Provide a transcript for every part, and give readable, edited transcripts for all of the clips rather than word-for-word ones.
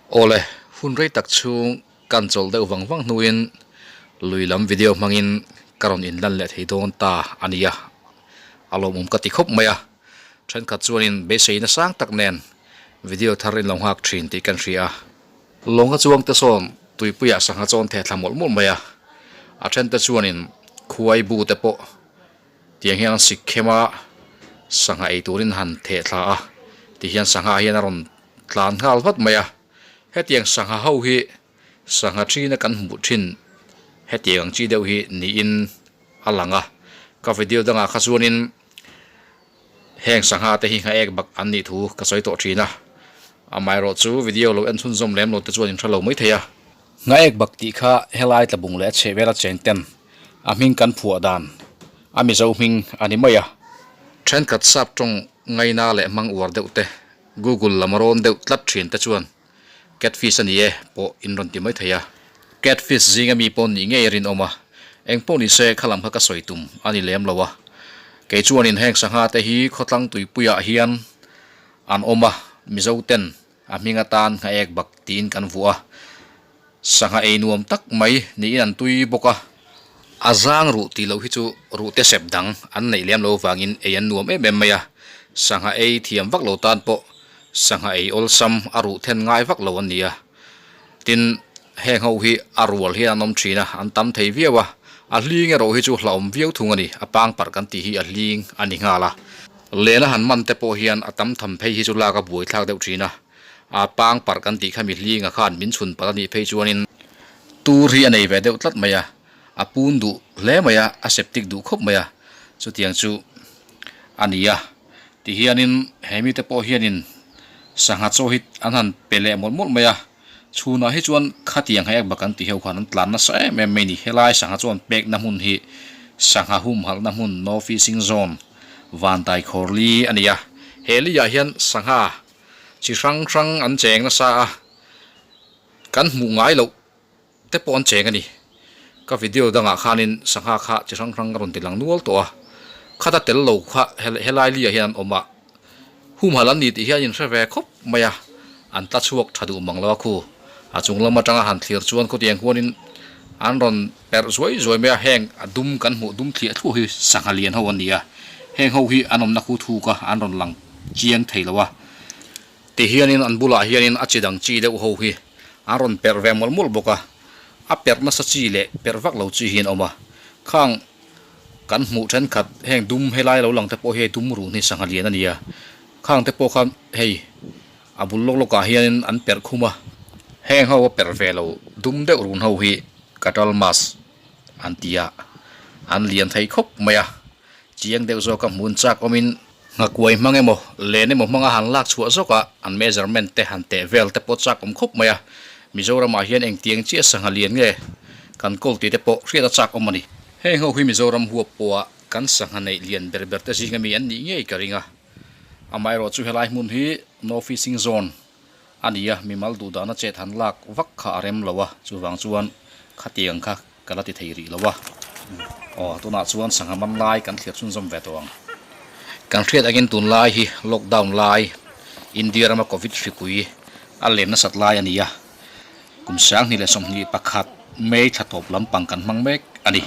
Awle, hun rei tak chhung kan chawlh deuh vang vang hnuin lui lam video hmangin ka rawn inlan leh thei dawn ta a ni a, a lawmawm ka ti khawp mai a. Thenkhat chuanin beiseina sang tak nen video thar in lo nghak thin tih kan hria a. Lawnga chuang te sawn tuipuiah sangha chawn theh thla mawlh mawlh mai a, a then te chuanin khuai bu te pawh tiang hian an sik khem a, sangha ei turin han theh thla a, tihian sangha hian a rawn tlan nghal vat mai a, hetiang sangha ho hi sangha thina kan hmuh thin hetiang ang chi deuh hi niin a lang a, ka video dangah kha chuanin heng sangha te hi nghaek bak an nih thu ka sawi tawh thin a, amaherawh chu video lo en chhunzawm lem lo te chuan in hre lo mai thei a. Nghaek bak tih kha helai tlabung leh a chheh vela cheng ten a hming kan phuah dan a mizo hming a ni mai a. Thenkhat sap tawng ngaina leh hmang uar deuh te Google lam a rawn deuh tlat thin te chuan Catfish a ni e pawh in rawn ti mai thei a. Catfish zinga mi pawh nih ngei a rinawm a, eng pawh ni se kha lam kha ka sawi tum a ni lem lo a. Kei chuanin heng sangha te hi khawtlang tuipuiah hian an awm a, Mizo ten a hming atan nghaek bak tiin kan vuah a. Sangha ei nuam tak mai niin an tui bawk a. A zang ruh tih loh hi chu ruh te sep dang an neih lem lo vangin ei an nuam em em mai a. Sangha ei thiam vak lo tan pawh sangha ei awlsam a ruh then ngai vak lo an ni a. Tin, heng ho hi a rual hian an awm thin a, an tam thei viau a. A hling erawh hi chu hlauhawm viau thung a ni, a pangparh kan tih hi a hling a ni nghal a. Lena han man te pawh hian a tam tham phei hi chu lak a buaithlak deuh thin a. A pang parh kan tih kha mi hlinga khan min chhun palh a nih phei chuanin tur hi a nei ve deuh tlat mai a, a pun duh hle mai a, a septic duh khawp mai a, chutiang chu a ni a. Tihianin he mite pawh hianin sangha chaw hi an han pe leh mawlh mawlh mai a, chhunah hi chuan khatiang hek bak an tih ho khan an tlan nasa em em mai a ni. Helai sangha chuan pekna hmun hi sangha humhalhna hmun no fishing zone vantai khawrli a ni a, he liah hian sangha Chi hrang hrang an cheng nasa a, kan hmuh ngai loh te pawh an cheng a ni. Ka video dangah khanin sangha kha chi hrang hrang a rawn ti lang nual tawh a, khata tel lo kha helai liah hian an awm a, humhalh an ni tih hian inhre ve khawp mai a, an tla chhuak tha duh mang lo a khu. A chung lam atanga han thlir chuan khawtiang huanin an rawn perh zuai zuai mai a, heng a dum kan hmuh dum thliah thluah hi sangha lian ho an ni a, heng ho hi an awmna khu thuk a an rawn lang chiang thei lo a, ti hianin an bulah hianin a chi dang chi deuh ho hi an rawn perh ve mawlh mawlh bawk a, a perh nasa chi leh perh vak lo chi hi an awm a, khang kan hmuh thenkhat heng dum helai lo lang te pawh hi hei dum run hi sangha lian a ni a, khang te pawh kha hei a bul lawk lawkah hianin an perh khum a, heng ho a perh ve lo dum deuh run ho hi katal mas an ti a, an lian thei khawp mai a, chiang deuh zawka hmun chak awmin Nghakuai hmang emaw, len emaw hmanga han lak chhuah zawk a, an measurement te han teh vel te pawh chak awm khawp mai a. Mizoramah hian engtiang chiah sangha lian nge kan kawl tih te pawh hriat a chak awm a ni. Heng ho hi Mizoram huap pawha kan sangha neih lian ber ber te zinga mi an nih ngei ka ring a. Amaherawh chu helai hmun hi No Fishing Zone a ni a, mimal duhdahna chet han lak vak kha a rem lo a, chuvang chuan khatiang kha Ka la ti thei rih lo a. Aw, tunah chuan sangha man lai kan thlir chhunzawm ve tawh ang. Kan hriat angin tunlai hi lockdown lai, India rama Covid hripui a lem nasat lai a ni a. Kum 2021 May thla tawp lampang kan hmang mek a ni.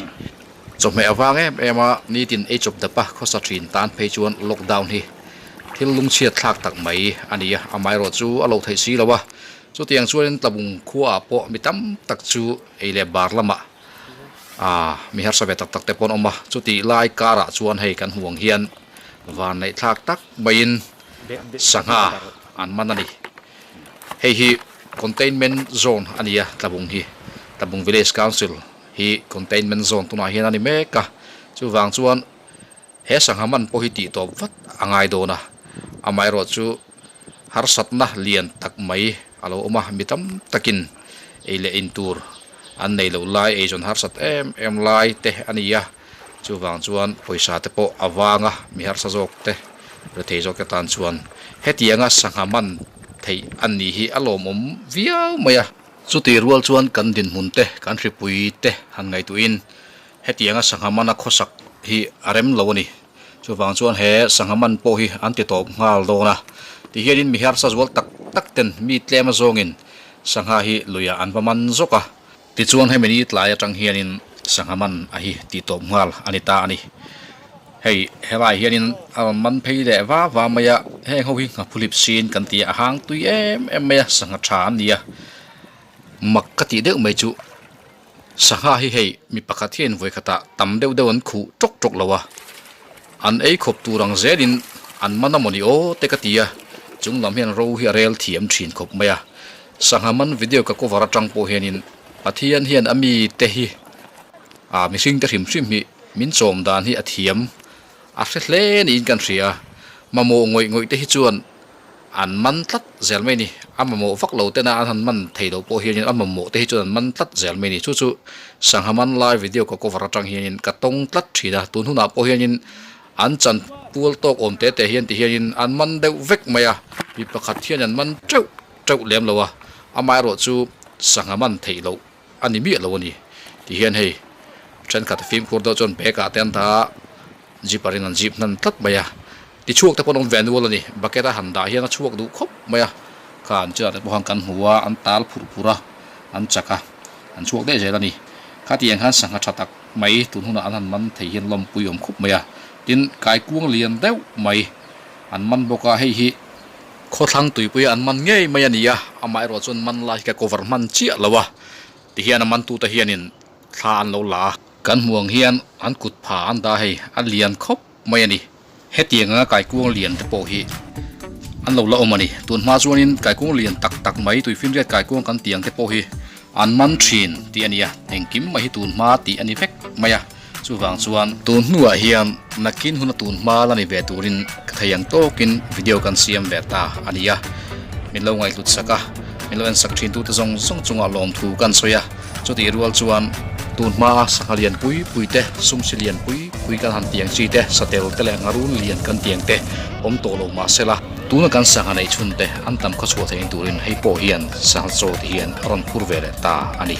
Chawhmeh avang em em a nitin ei chawp dapa khawsa thin tan phei chuan lockdown hi thil lungchhiat thlak tak mai a ni a, amaherawh chu a lo theih si lo a. Chutiang chuanin Tlabung khuaah pawh mi tam tak chu ei leh bar lamah aah mi harsa ve tak tak te pawh an awm a, chutih lai karah chuan hei kan hmuh ang hian vanneih thlak tak maiin sangha an man a ni. Hei hi containment zone a ni a, Tlabung hi Tlabung Village Council hi containment zone tunah hian a ni mek a, chuvang chuan he sangha man pawh hi tih tawp vat a ngai dawn a, amaherawh chu harsatna lian tak mai a lo awm a, mi tam takin ei leh in tur an nei loh lai, eizawn harsat em em lai te a ni a, chuvang chuan pawisa te pawh a vang a, mi harsa zawk te rethei zawk te tan chuan hetianga sangha man theih a nih hi a lawmawm viau mai a. Chutih rual chuan kan dinhmun te, kan hripui te han ngaihtuahin Hetianga sangha mana khawsak hi a rem lo a ni. Chuvang chuan he sangha man pawh hi an ti tawp nghal dawn a. Tihianin mi harsa zual tak tak ten mi tlem azawngin Sangha hi luiah an va man zawk a. Tichuan hemi ni tlai atang hianin sangha man a hi tih tawp nghal a ni ta a ni. Hei helai hianin a rawn man phei leh va va mai a, heng ho hi nghaphulip sin kan ti a, a hang tui em em mai a, sangha tha an ni a. Mak ka tih deuh mai chu sangha hi hei mi pakhat hian vawikhatah tam deuh deuh an khuh tawk tawk lo a, an ei khawp tur ang zelin an man a mawni aw te ka ti a, chung lam hian ro hi a rel thiam thin khawp mai a. Sangha man video ka cover atang pawh hianin Pathian hian a mite hi ah mihring te hrim hrim hi min chawm dan hi a thiam a hre hle niin kan hria a, mamawh ngawih ngawih te hi chuan an man tlat zel mai a ni. A mamawh vak lo tena an han man thei loh pawh hianin a mamawh te hi chuan an man tlat zel mai a ni. Chu chu sangha man lai video ka cover atang hianin ka tawng tlat thin a, tun hunah pawh hianin an chan pual tawk awm te te hian ti hianin an man deuh vek mai a, mi pakhat hian an man teuh teuh lem lo a, amaherawh chu sangha man theih loh a ni miah lo a ni. Tihian hei thenkhat fimkhur deuh chuan bag ah te an dah a, zipper in an zip hnan tlat mai a, tichhuak te pawh an awm ve nual a ni. Bucket a han dah hian a chhuak duh khawp mai a, kha an chhiat te pawh khan kan hmu a, an tal phurh phurh a, an chak a, an chhuak daih zel a ni. Khatiang khan sangha tha tak mai tun hunah an han man thei hian lawmpui awm khawp mai a, tin kaikuang lian deuh mai an man bawk a, hei hi. Khawthlang tuipuia an man ngei mai a ni a, amaherawh chuan man lai hi ka cover hman chiah lo a, tihian a mantute hianin thla an lo la a. Kan hmuh ang hian an kut pha an dah hei a lian khawp mai a ni. Hetiang anga kaikuang lian te pawh hi an lo la awm a ni. Tun hma chuanin kaikuang lian tak tak mai tuifinriat kaikuang kan tih ang te pawh hi an man thin tih a ni a, engkim mai hi tun hma tih a ni vek mai a. Chuvang chuan tun hnuah hian nakin huna tun hma la ni ve turin ka thei ang tawkin video kan siam ve ta a ni a. Min lo ngaihhlut sak a, min lo en sak thin tute zawng zawng chungah lawmthu kan sawi a. Chutih rual chuan tun hmaa sangha lian pui pui te, sumsi lian pui pui kan han tiang chi te, satel te leh ngarun lian kan tiang te awm tawh lo mah sela, tuna kan sangha neih chhun te an tam khawchhuah theih turin hei pawh hian sangha chaw te hian a rawn phur ve leh ta a ni.